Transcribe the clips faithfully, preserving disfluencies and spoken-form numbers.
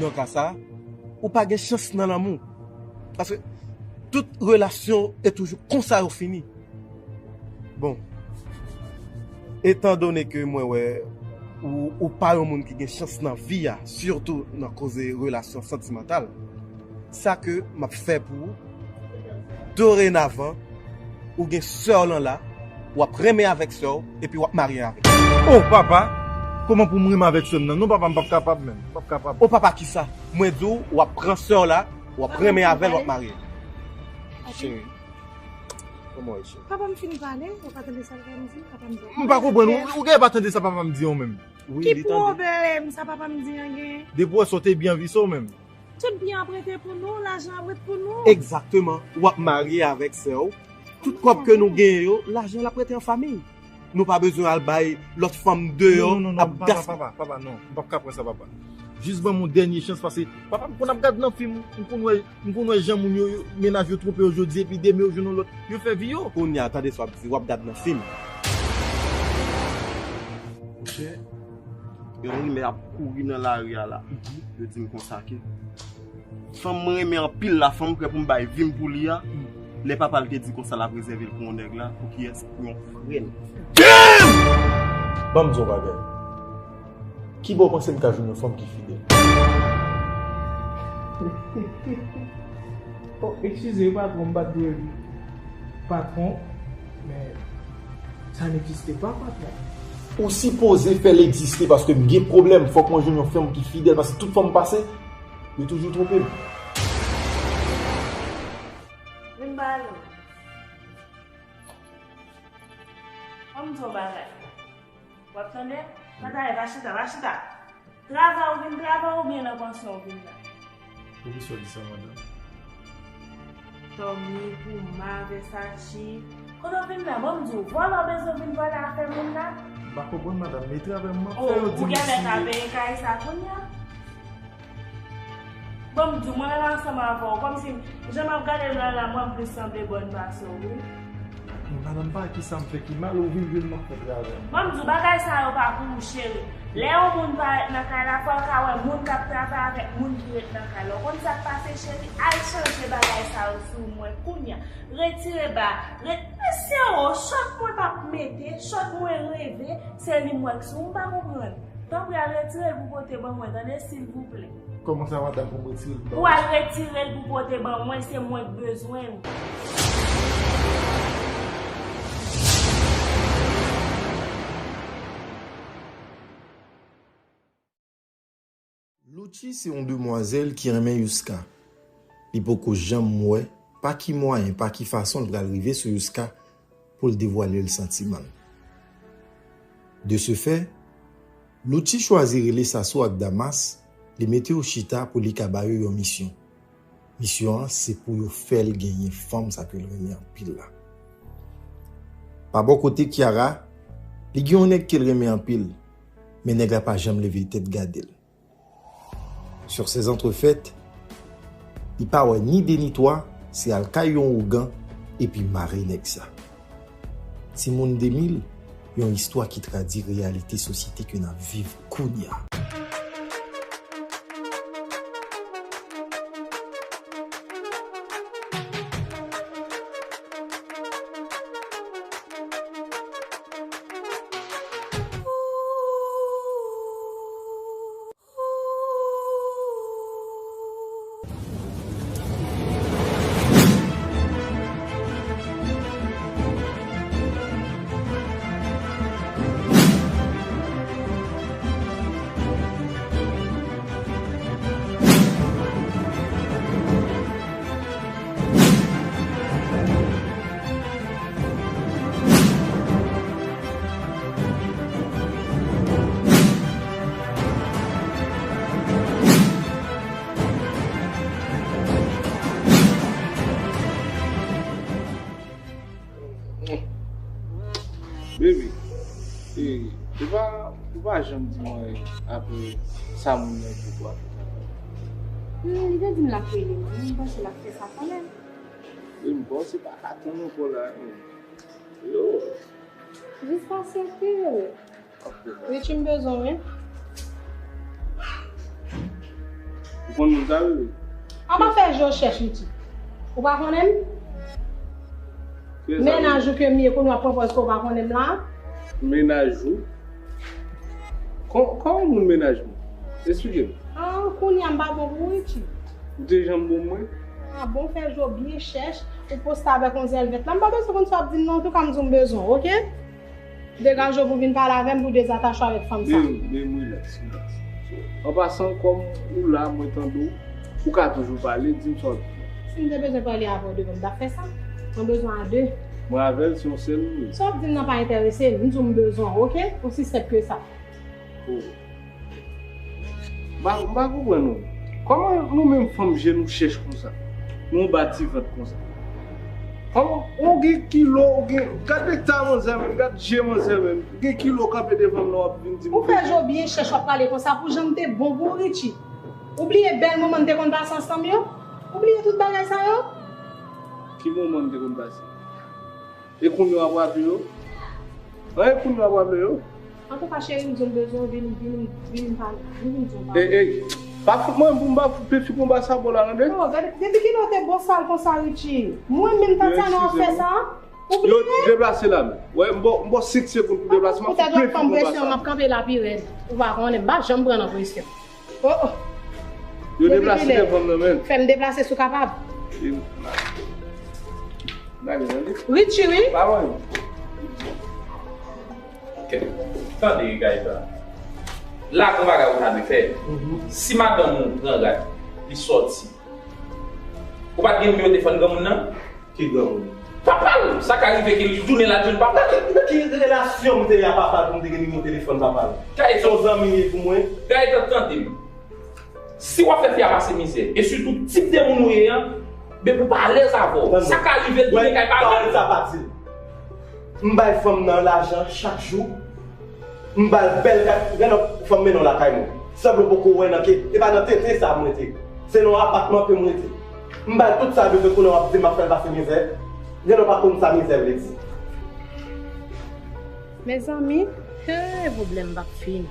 Nan ka sa, ou pa gen chans nan lanmou. Paske tout relasyon e toujou konsa yo fini. Bon, etan done ke mwen wè ou, ou pa yon moun ki gen chans nan vi a, sitou nan koze relasyon santimantal, sa ke m ap fè pou ou, dorenavan, ou gen sè w lan la, w ap renmen avèk sè w, epi w ap marye avè l. Oh, papa! Kòman pou m renmen avèk sè m nan? Non, papa, m p ap kapab menm. M p ap kapab. Oh, papa, kisa? Mwen di w, w ap pran sè w la, w ap renmen avè l, w ap marye. Cheri, kòman w ye, cheri? Papa, m fin pale, ou pa tande sa l fè m di? Papa, m di. M pa konprann, ou, ou gen pa tande sa papa m di an menm? Wi, li tande. Ki pwoblèm sa papa m di an gen? Depi w wè sa w te byen vise w menm. Tout byen ap rete pou nou, lajan ap ret pou nou. Egzakteman. W ap marye avèk sè w. Tout kòb ke nou genyen yo, lajan l ap rete an fanmi. Nou pa bezwen al bay lòt fanm deyò ap gaspiye. Non, non, non, papa, papa, papa, non. M p ap ka pran sa, papa. Jis ban m yon dènye chans, paske, papa, m konn ap gad nan fim, m konn wè, m konn wè jan moun yo, yo, mennaj yo twonpe yo jodi, epi demen yo jwenn yon lòt, yo fè vi yo. Kounye a, tande sa w ap di, w ap gad nan fim. Monchè, yon rimè ap kouri nan lari a la. Yo di m konsa ke fanm mwen renmen anpil la, fanm mwen prè pou m bay vi m pou li a. Lè papa l te di konsa l ap rezève l pou yon nèg la, pou kiyès? Pou yon frè l. Damn! Ban m di w yon bagay. Kibò w panse m ka jwenn yon fanm ki fidèl? Oh, eskize, patwon, m pa t dwe di patwon, men sa n egziste pa, patwon. Ou sipoze fè l egziste paske m gen pwoblèm. Fòk mwen jwenn yon fanm ki fidèl paske tout fanm m pase, yo toujou twonpe m. Vin ba nou. Ban m di w yon bagay. W ap tande? Manda e va chita, va chita. Travay ou vin travay oubyen nan pansyon ou vin la? Poukisa w di sa, madanm? Tommy, Puma, Versace. Kote w vin la? Ban m di w, vòlè w bezwen vin vòlè afè moun la? M pa konprann, madanm, men travay m ap fè yo di m genlè ka peye kay sa kounye a? Ban m di w, mwen menm ansanm avè w, kòmsi jan m ap gade w la la, mwen plis sanble bòn pase w, wi. Madanm, pa ki sa m fè ki mal, ou vin jwenn m ap fè travay. Ban m di w, bagay sa yo pa pou ou, cheri. Lè yon moun parèt nan kay la, fò l ka wè moun k ap travay avèk moun ki ret nan kay la. Ou konn sa k pase, cheri? Al chanje bagay sa yo sou mwen kounye a. Retire ba, re-, mesye o, chòt mwen p ap mete, chòt mwen reve, se li m wè k sou, m pa konprann. Tanpri al retire l pou pote ban mwen, tande, silvouplè. Kòman sa, madanm, pou m retire l pou ba w? Ou al retire l pou pote ban mwen, se mwen k bezwen l. Louchi se yon demwazèl ki renmen Youska. Li poko janm wè pa ki mwayen, pa ki fason l pral rive sou Youska pou l devwale l santiman l. De ce fait, Louchi chwazi rele Sassou ak Damas, li mete yo chita pou li ka ba yo yon misyon. Misyon an se pou yo fè l genyen fanm sa ke l renmen anpil la. Pa bò kote Kiara, li gen yon nèg ke l renmen anpil, men nèg la pa janm leve tèt gade l. Sur ces entrefaites, li pa wè ni de ni twa, se al kay yon ougan epi mare nèg sa. Timoun de mil, yon istwa ki tradui reyalite sosyete ke n ap viv kounye a. Baby, e, ou pa, ou pa janm di mwen apre sa moun nan di pou apre travay. Hmm, li te di m l ap rele mwen, m panse l ap fè sa kanmenm. Baby, m panse pa ka tann ankò la, non. Yo. Jis pasyante. Richie, m bezwen w, wi. Ou konn moun sa, wi. An pa fè je w chèch, Richie. Ou pa konnen m? Mennaj ou ke m ye, kounye a w ap pran pòz ke w pa konnen m la? Mennaj ou? Kò-, kòman moun mennaj mwen? Esplike m. Ah, kounye a m pa bon pou ou, Richie. Ou te janm bon mwen? Ah, bon, fè je w byen chèch, ou poste avèk yon zèl vèt la. M pa bezwen konn sa w ap di m non, antouka m di w m bezwen w, oke? Degaje w pou vin pale avè m, pou dezatache w avèk fanm sa. Bim, bim, relax, relax. An pasan, kòm ou la, mwen tande w, ou ka toujou pale, di m sa w ap di. Si m te bezwen pale avè w devan, m t ap fè sa. Mwen bezwen a de. Mwen avè l, se yon sèl nou ye. Sa w ap di m nan pa enterese m, m di w m bezwen w, oke? Osi senp ke sa. Oh. M pa, m pa konprann nou. Kòman nou menm fanm je nou chèch konsa? Nou anba ti vant konsa. Kòman ou gen kilo, ou gen, gad eta manzè menm, gad je manzè menm. Ou gen kilo kanpe devan m nan w ap vin di m. Ou fè je w byen chèch w ap pale konsa pou jan m te bon pou ou, Richie. Ou bliye bèl moman n te konn pase ansanm yo? Ou bliye tout bagay sa yo? Ki moman n te konn pase? E kounye a w ap raple yo? An, e kounye a w ap raple yo? Antouka, cheri, m di w m bezwen w, vin, vin, vin, vin pale. Vin, vin di w pale. Ey, ey, pa fout mwen pou m pa fout pefi konba sa bò la, tande? Oh, gade, depi kilè w te bosal konsa, Richie? Mwen menm, Tatiana, w ap fè sa? Ou bliye? Yo deplase la menm. Wè, m ba w, m ba w senk segonn pou deplase, m ap fout pefi konba sa. Poutèt w ap fè m presyon, m ap kanpe la pi rèd. Ou pa konnen, m pa janm pran nan presyon. Oh, oh. Yo deplase devan m nan, men. Fè m deplase si w kapab. Richie, wi. Pa mwen. Ok. Tande, Gaëtan. La, gon bagay ou ta dwe fè. Si madanm ou pran rad, li sòti. Ou pa t gen nimewo telefòn granmoun nan? Ki granmoun? Papa l! Sa ka rive ke li tounen l al jwenn papa l. Nan ki relasyon m te ye a papa l pou m te gen nimewo telefòn papa l? Gaëtan. Se yon zanmi li ye pou mwen. Gaëtan, tande m. Si w ap fè fi a pase mizè, e sitou tip de moun ou ye an, Bebou pa alèz avè w. Sa ka rive l tounen kay papa l. Pawòl sa pa di l. M bay fanm nan lajan chak jou. M ba l bèl kat, gen nan fanm mennen w lakay mwen. Sanble w poko wè nan ke, e pa nan tenten sa m rete. Se nan yon apatman ke m rete. M ba l tout sa l bezwen, kounye a w ap di m ap fè l pase mizè. Gen nan w pa konn sa mizè vle di. Mezanmi, hey, pwoblèm p ap fini.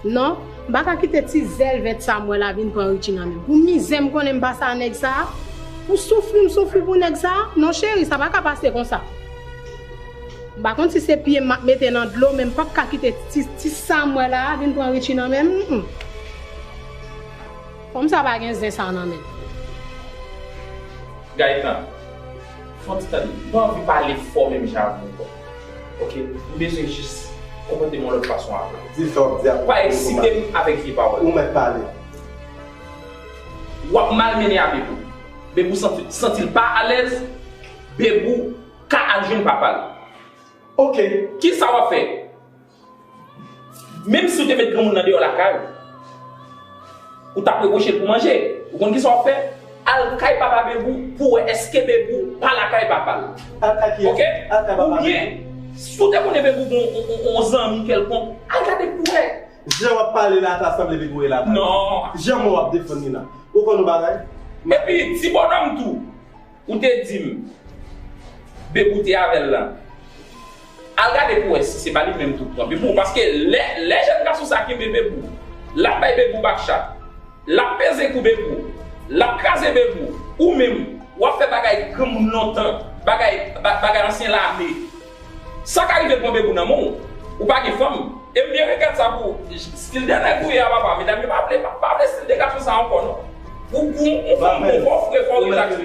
Non, m pa ka kite ti zèl vèt sa m wè la vin pran Richie nan men m. Pou mizè m konnen m pase a nèg sa a, pou soufri m soufri pou nèg sa a, non cheri, sa pa ka pase konsa. M pa konn si se pye m m ap mete nan dlo, men m p ap ka kite ti, ti sa m wè la a vin pran Richie nan men m. Mm, mm. Fanm sa pa gen zen sa nan men l. Gaëtan, fè yon ti tande. M pa anvi pale fò menm jan avè w ankò. Ok? M bezwen jis konpòte m yon lòt fason avè w. Di sa w ap di a. Pa eksite m avèk vye pawòl. Ou mèt pale. W ap malmennen a Bebou. Bebou santi, santi l pa alèz. Bebou ka al jwenn papa l. Ok. Kisa w ap fè? Menm si w te met granmoun nan deyò lakay ou, ou t ap repwoche l pou manje. Ou konn kisa w ap fè? Al kay papa Bebou pou w wè èske Bebou pa lakay papa l. Al kay kiyès? Ok? Al kay papa Bebou. Oubyen, si w te konnen Bebou gen yon, yon, yon, yon zanmi kèlkonk, al gade pou w wè. Jan w ap pale la, ta sanble Bebou ye lakay. Non. Jan mwen w ap defann li la. Ou konn yon bagay? Epi, ti bònòm tou. Ou te di m, Bebou te avè l lan. Al gade pou wè si se pa li menm tou k pran Bebou. Paske lè, lè jèn gason sa kenbe Bebou, l ap bay Bebou bakcha, l ap peze kou Bebou, l ap kraze Bebou, ou menm, w ap fè bagay granmoun lontan, bagay, ba-, bagay ansyen lame. Sa ka rive pran Bebou nan men w, ou pa gen fanm. E m byen regrèt sa pou ou. Stil de nèg ou ye a, papa. Medam yo pa vle, pa, pa vle stil de gason sa ankò, non. Ou, ou, ou fanm bon, fò w fre, fò w rilaks,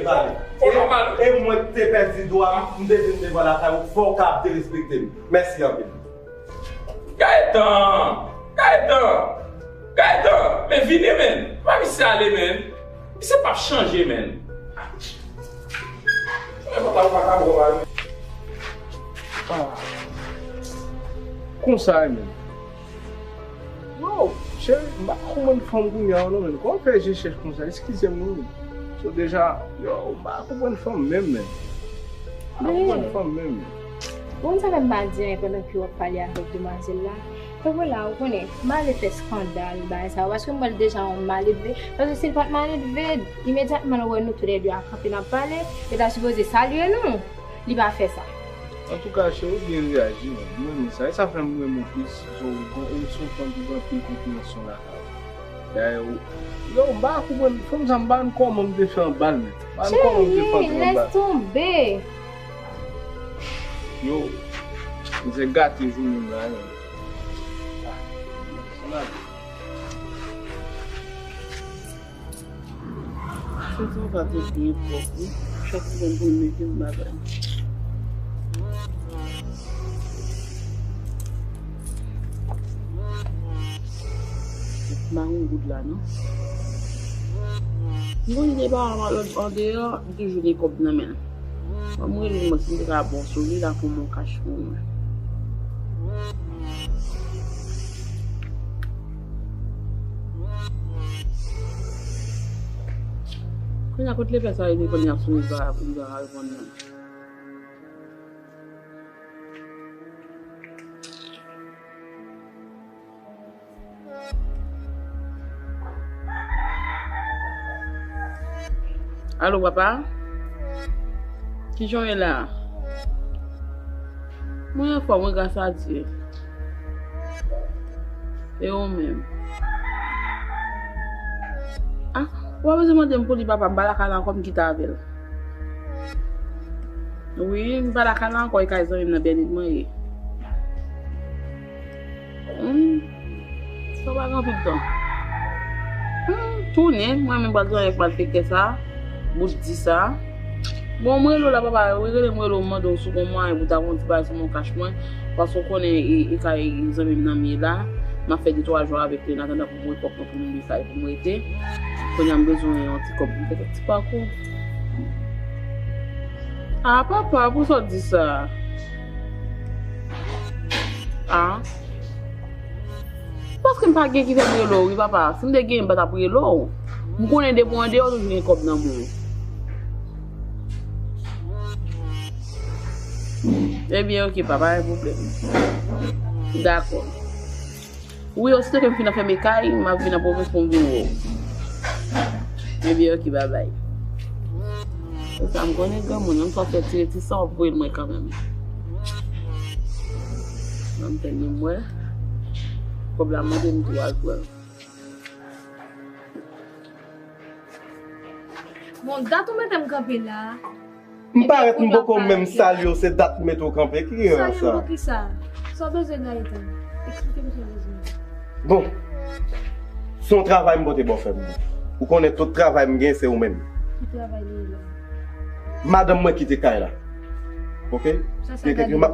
fò w nòmal. E mwen ki te pèdi dwa m, m te vin devan lakay ou, fò w ka ap derespekte m. Mèsi anpil. Gaëtan! Gaëtan! Gaëtan! Men vini, men! Pa misye ale, men! Misye p ap chanje, men! Ah. Konsa, men. Wow, cheri, m pa konprann fanm kounye a non, men. Kòman w fè je chèch konsa? Eskize m, wi. So, deja, yo, m pa konprann fanm menm, men. M pa konprann fanm menm, men. Ou konn sa fè m pa di anyen pandan ke w ap pale avèk demwazèl la? Tankou la, ou konnen, m pa vle fè eskandal, bagay sa yo, paske m wè l deja yon maledve. Paske si l pa t maledve, imedyatman l wè nou toulède ap kanpe n ap pale, li ta sipoze salye nou. Li pa fè sa. Antouka, cheri, ou byen reyaji, man. M renmen sa. E sa fè m renmen w plis. So, ou, ou se yon fanm ki gen anpil konpreyansyon lakay ou. Yo, m pa konprann, fanm sa m pa konn kòman m te fè anba l menm. M pa konn kòman m te fè antre anba l. Lès tonbe. Yo, misye gate jounen m la, yo. Ah, sa m ap di. Sèt an pa te byen pwòp, wi. Chak semèn pou l mete m bagay. Maron goud la, non. Mwen, li te pa an lòt andeyò, li toujou gen kòb nan men l. Ban m rele l, mwen, si m te ka bon sou li, la pou mwen kach pou mwen. Kounye a, kot lepè sa yo te konn y ap sou li pa, li pa reponn mwen. Alo, papa? Kijan w ye la? Mwen anfòm, wi, gras a Dye. E ou menm? Ah, ou pa bezwen mande m pou li, papa, m pa lakay la ankò, m kite avè l. Wi, m pa lakay la ankò, e kay zanmi m nan Bènit mwen ye. Hmm. Sa pa gen anpil tan. Hmm, tounen, mwen menm pral travay ak malfektè sa, bout di sa. Bon, mwen rele w la, papa, wi, rele mwen rele w, mande w si w gon mwayen pou ta gon ti bagay sou mon kach mwen, paske w konnen e, e kay zanmi m nan m ye la, m ap fè de twa jou avèk li, an atandan pou m wè kòb mwen pou m li kay pou m rete. Kounye a m bezwen yon ti kòb pou m fè kèk ti pakou. Ah, papa, pou sa w di sa? Ah. Paske m pa gen ki fè m rele w, wi, papa. Si m te gen, m pa t ap rele w. M konnen depi w andeyò, toujou gen kòb nan men w. Ebyen, oke, pa, pa gen pwoblèm. Dakò. Wi, osito ke m fin anfèmen kay, m ap vin an pwovens pou m vin wè w. Ebyen, oke, babay. Se sa, m konnen granmoun, yon fwa fè tire ti san, w ap voye l mwen kanmenm. Ban m tann li m wè. Kòb la mande m tou al pran. Bon, dat ou mete m kanpe la. M parèt, m poko menm salye w, se dat m mete w kanpe. Ki erè sa? Salye m pou kisa? Sa w bezwen, Gaëtan? Eksplike m sa w bezwen. Bon, se yon travay m pote ba w fè m. Ou konnen tout travay m gen, se ou menm. Ki travay li ye la? Madanm mwen kite kay la. Oke? Sa, sa gade w.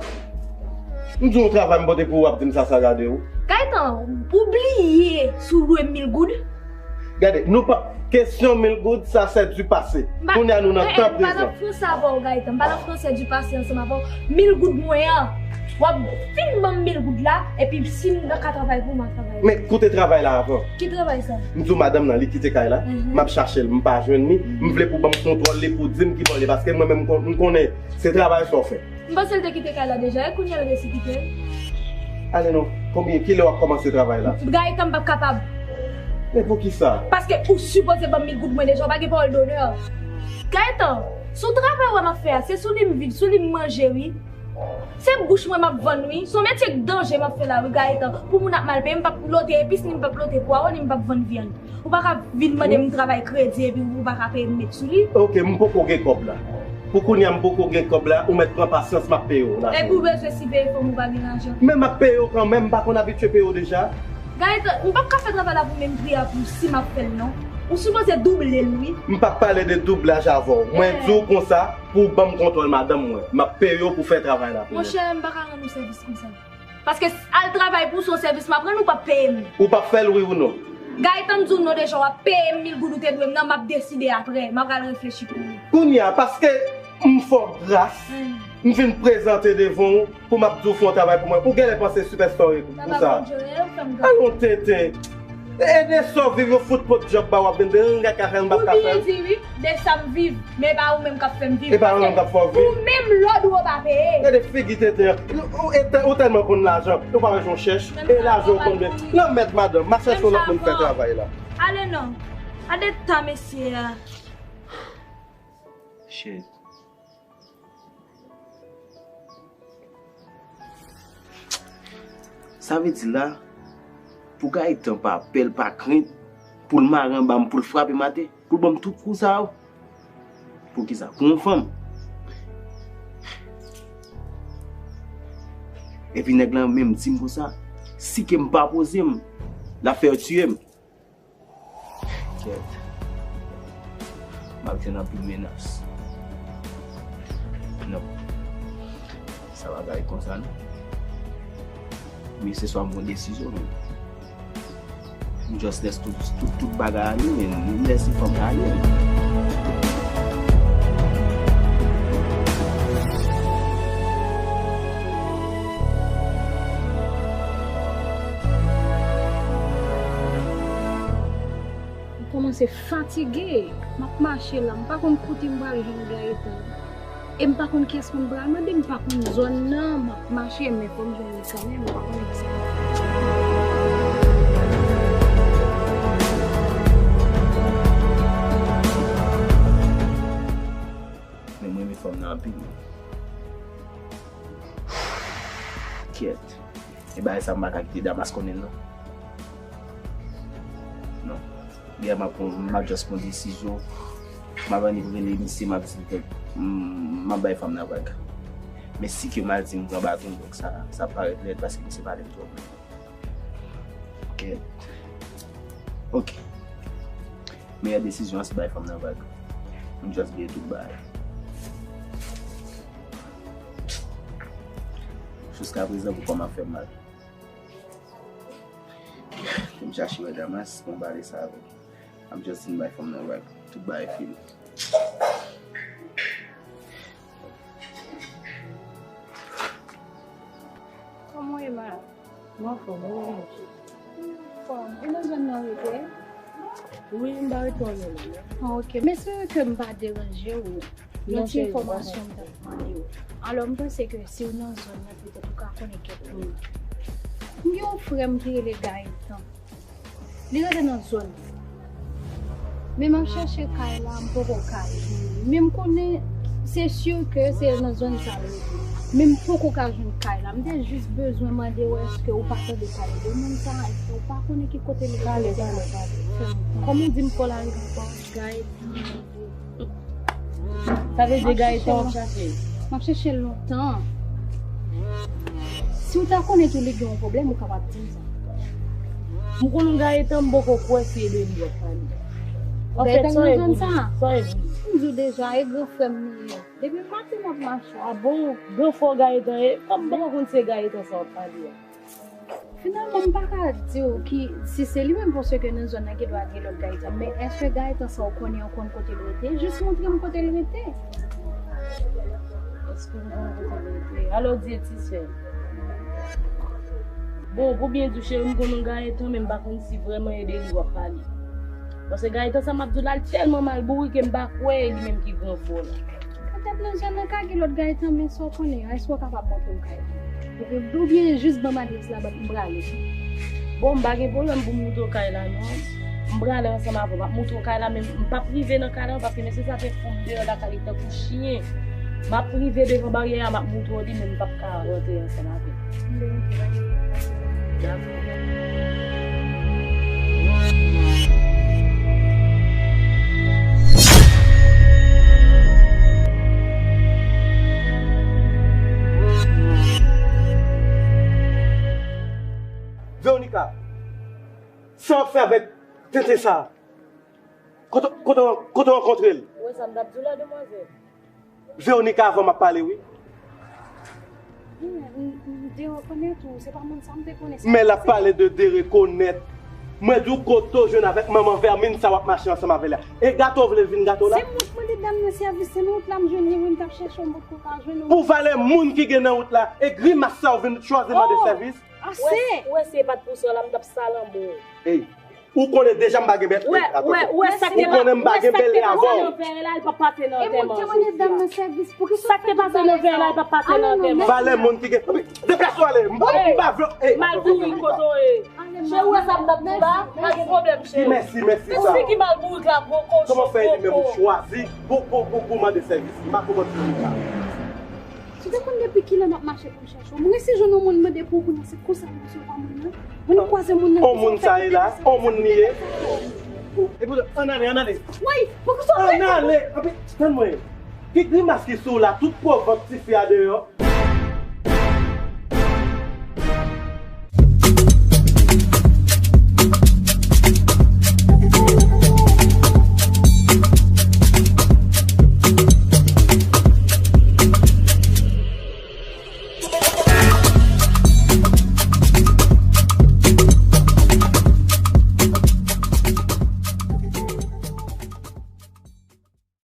M di w yon travay m pote pou ou, w ap di m sa, sa gade w. Gaëtan, ou bliye si w lwe m mil goud? Gade, nou pa, kesyon mil goud, sa, c'est du passé. Kounye a, nou nan tan prezan. M pa nan franse avè w, Gaëtan. M pa nan franse du passé ansanm avè w. Mil goud mwen an, w ap fin ban m mil goud la, epi si m ka travay pou w, m a travay pou w. Men koute travay la avan. Ki travay sa? M di w madanm nan, li kite kay la. M ap chache l, m pa jwenn li. M vle pou ban m kontwòl li, pou di m ki bò l ye, paske mwen menm, m kon-, m konnen se travay sa w fè. M panse l te kite kay la deja, e kounye a l resi kite l. Ale non, konbyen, kilè w ap kòmanse travay la? Gaëtan, m p ap kapab. Men poukisa? Paske ou sipoze ban m mil goud mwen deja, ou pa gen pawòl donè. Gaëtan, sou travay w wè m ap fè a, se sou li m viv, sou li m manje, wi. Se bouch mwen m ap vann, wi. Se yon metye k danje m ap fè la, wi, Gaëtan. Pou moun ap mal peye, m p ap lote epis, ni m p ap lote pwawo, ni m p ap vann vyann. Ou pa ka vin mande m travay kredi epi ou pa ka peye m met sou li. Oke, m poko gen kòb la. Pou kounye a, m poko gen kòb la, ou mèt pran pasyans, m ap peye w lajan. Epi ou bezwen siveye fanm ou pa gen lajan. Men m ap peye w kanmenm, m pa konn abitye peye w deja. Gaëtan, m p ap ka fè travay la pou menm pri a pou si m ap fè l non. Ou sipoze double l, wi. M p ap pale de doublaj avè w. Mwen di w konsa, pou w ban m kontwòl madanm mwen. M ap peye w pou fè travay la pou mwen. Monchè, m pa ka rann ou sèvis konsa. Paske al travay pou w se yon sèvis m ap rann ou, p ap peye m. Ou p ap fè l, wi ou non? Gaëtan, m di w non deja, w ap peye m mil goud ou te dwe m nan, m ap deside apre. M ap al reflechi pou ou. Kounye a, paske m fè w gras, m vin prezante devan w pou m ap di w fè yon travay pou mwen. Ou genlè panse sipèsta w ye pou sa. Al yon tenten. E de sa w viv, yo fout pot djòb ba w, w ap vin di, "Hum, m ka fè l, m pa ka fè l." Ou byen di wi, de sa m viv, men e pa ou menm k ap fè m viv. E pa ou menm k ap fè w viv. Ou menm lòd ou pa peye. Gade figi tenten an. Ou, ou, ou tèlman konn lajan, ou pa bezwen chèch. E lajan ou konn byen. Lanmèd madanm, m a chèche yon lòt moun fè travay la. Ale non. Gade ta mesye a. Shit. Sa vle di la, pou Gaëtan pa pè l pa krent, pou l mare anba m, pou l frape m atè, pou l ban m tout kou sa yo. Poukisa? Pou yon fanm. Epi nèg lan menm di m konsa, si ke m pa poze m, l ap fè yo tiye m. Kèt. M ap jwenn anpil menas. Non. Sa pa ka ret konsa, non. Men se swa m pran desizyon, men. M just lès tout, tout, tout bagay ale, men. M lès fanm nan ale, men. M kòmanse fatige. M ap mache la. M pa konn kote m pral jwenn Gaëtan. E m pa konn kiyès pou m pral mande. M pa konn zòn nan. M ap mache, men fò m jwenn li kanmenm. M pa konnen kisa. Men mwen renmen fanm nan anpil. Kèt. E bagay sa m pa ka kite Damas konnen l non. Non. Yè m ap pran, m ap just pran desizyon. M ap annik rele misye, m ap di l, m, m ap bay fanm nan vag. Men si ke m al di m pran baton, donk sa, sa parèt lèd paske misye pale m twòp. Ok. Ok. Meyè desizyon an se bay fanm nan vag. M just bliye tout bagay. Jiskaprezan pou kò m ap fè m mal. Pou m chache wè Damas, pou m pale sa avè l. M ap just di m bay fanm nan vag. Tout bagay fini. Kòman w ye, ma? Mwen anfòm, ou menm? Mwen anfòm. Ou nan zòn nan rete? Wi, m pa rete yon lè la. Ah, ok. M espere ke m pa deranje w. Yon ti enfòmasyon m t ap mande w. Alò, m panse ke si w nan zòn nan, petèt ou ka konnen kèk moun. M gen yon frè m ki rele Gaëtan. Li rete nan zòn nan. Men m ap chèche kay la, m poko ka jwenn li. Men m konnen, se si ke se nan zòn sa l rete. Men m poko ka jwenn kay la. M te jis bezwen mande w, èske ou pa tande pale de moun sa? Èske ou pa konnen ki kote li rete? Pale, pale, pale. Kòman w di m fò l al rive ankò? Gaëtan. Sa vle di Gaëtan w ap chache? M ap chèche l lontan. Si w ta konnen tou li gen yon pwoblèm, ou kapab di m sa. M konnen Gaëtan, m poko kwè se de li w ap pale. Anfèt, sa e vre. Sa e vre. M di w deja, e gran frè m li ye. Depi maten m ap mache. A bon? Gran frè w Gaëtan ye? Kòm m poko konn se Gaëtan sa w ap pale a. Finalman, m pa ka di w ki, si se li menm, paske nan zòn nan gen dwa gen lòt Gaëtan. Men èske Gaëtan sa w konnen an konn kote l rete? Jis montre m kote l rete. Èske m konn kote l rete? Alò, di e ti sè. Bon, pou byen di w, cheri, m konn yon Gaëtan, men m pa konn si vrèman e de li w ap pale. Paske Gaëtan sa m ap di w la, l tèlman mal bourike, m pa kwè e li menm ki gran frè w la. Petèt nan zòn nan ka gen lòt Gaëtan, men sa w konnen an, èske w kapab montre m kay la? Oubyen, oubyen jis ban m adrès la, ban m prale. Bon, m pa gen pwoblèm pou m montre w kay la, non. M prale ansanm avè w, m ap montre w kay la, men m p ap rive nan kay la, paske mesye sa fè fou m deyò lakay li tankou chen. M ap rive devan baryè a, m ap montre w li, men m p ap ka rantre ansanm avè w. Veronica, sa w ap fè avèk tenten sa? Kote, kote, kote w rankontre l? Ou wè sa m t ap di w la, demwazèl? Veronica, avan m ap pale, wi. M, m, m derekonèt ou, se pa moun sa m te konnen. Men l ap pale de derekonèt. Mwen di w kote w jwenn avèk manman vèmin sa w ap mache ansanm avè l la. E gato w vle l vin gato w la? Se mwen k mande dam nan sèvis, se nan wout la m jwenn li, wi, m t ap chèche w, m potko ka jwenn ou. Pou valè moun ki gen nan wout la, e grimas sa w vin chwazi mande sèvis? Ase! Ou wè, ou wè si e pa t pou sa w la, m t ap salanbo w. Ey, ou konnen deja m pa gen bèl lè avè w. Ou konnen m pa gen bèl lè avè w. Sa k te pase nan vèyè la, l p ap pase nan antèman Jezi a. Sa k te pase nan vèyè la, l p ap pase nan antèman. Valè moun ki gen. Deplase w ale. M pa, m pa vle. Ey, mal bourik kote w ye. Cheri, ou wè sa m t ap di w la? Pa gen pwoblèm, cheri. Mèsi, mèsi. Ti fi ki mal bourik la, gwo kochon, gwo ko. Kòman fè li menm ou chwazi pou, pou, pou, pou mande sèvis? M pa konprann sa. Si w te konn depi kilè m ap mache pou m chèche w. M resi jwenn yon moun mande pou ou kounye a, se konsa m resevwa moun nan. Moun kwaze moun nan. On moun sa ye la, on moun li ye. Epi ann ale, ann ale. Woy, poukisa w Ann ale. Epi tann mwen. Ki grimas ki sou la, tout po vant tifi a deyò.